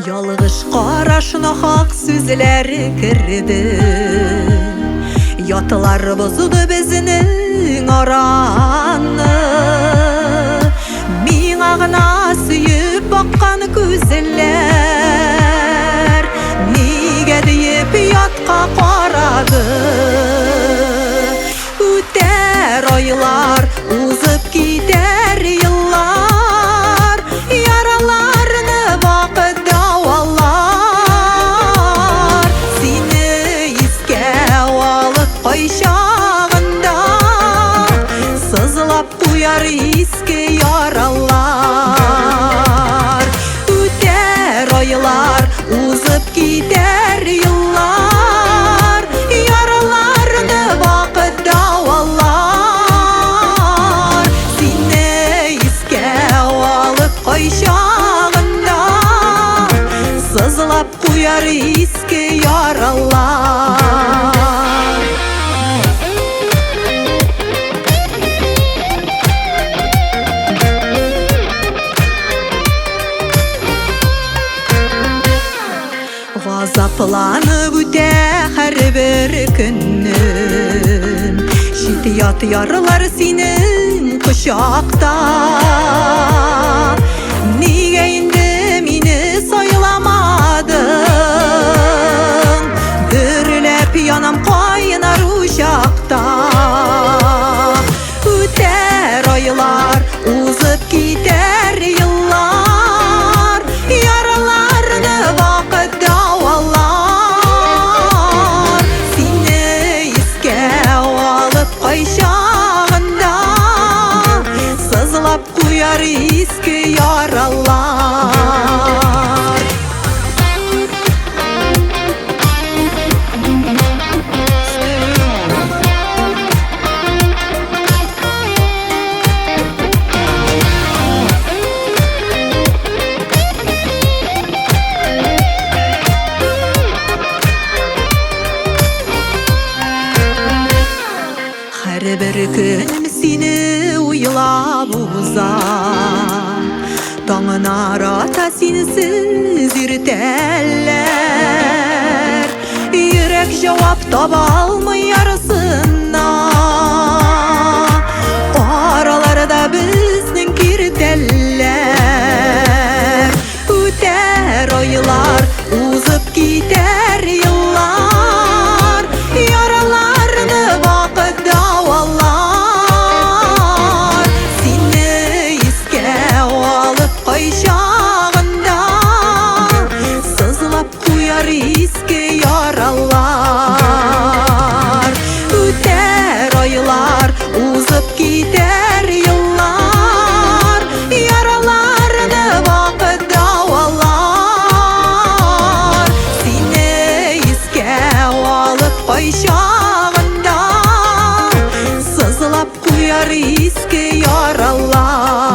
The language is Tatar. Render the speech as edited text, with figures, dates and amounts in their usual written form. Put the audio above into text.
Ялгыш караш, нахак сүзләр керде. Ятлар бозды безнең араны. Миңа гына сөеп баккан күзләр нигә диеп ятка карады. Үтәр айлар, узып китәр еллар, яраларны вакыт дәвалар. Сине искә алып кайчагында сызлап куяр иске яралар. Үтәр айлар, узып китәр еллар, яраларны вакыт дәвалар. Сине искә алып кайчагында сызлап куяр иске яралар. Газапланып үтә һәрбер көнем, чит ят ярлар синең кочакта. Нигә инде мине сайламадың? Дөрләп янам кайнар учакта. Үтәр айлар, узып китәр еллар, яраларны вакыт дәвалар. Сине искә алып кайчагында сызлап куяр иске яралар. Һәрбер көнем сине уйлап уза. Таңнар ата синсез иртәләр. Йөрәк җавап таба алмый ярасына. Араларда безнең киртәләр. Үтәр айлар, узып китәр еллар, яраларны вакыт дәвалар. Сине искә алып кайчагында сызлап куяр иске яралар. Үтәр айлар, узып китәр еллар, яраларны вакыт дәвалар. Сине искә алып кайчагында сызлап куяр иске яралар.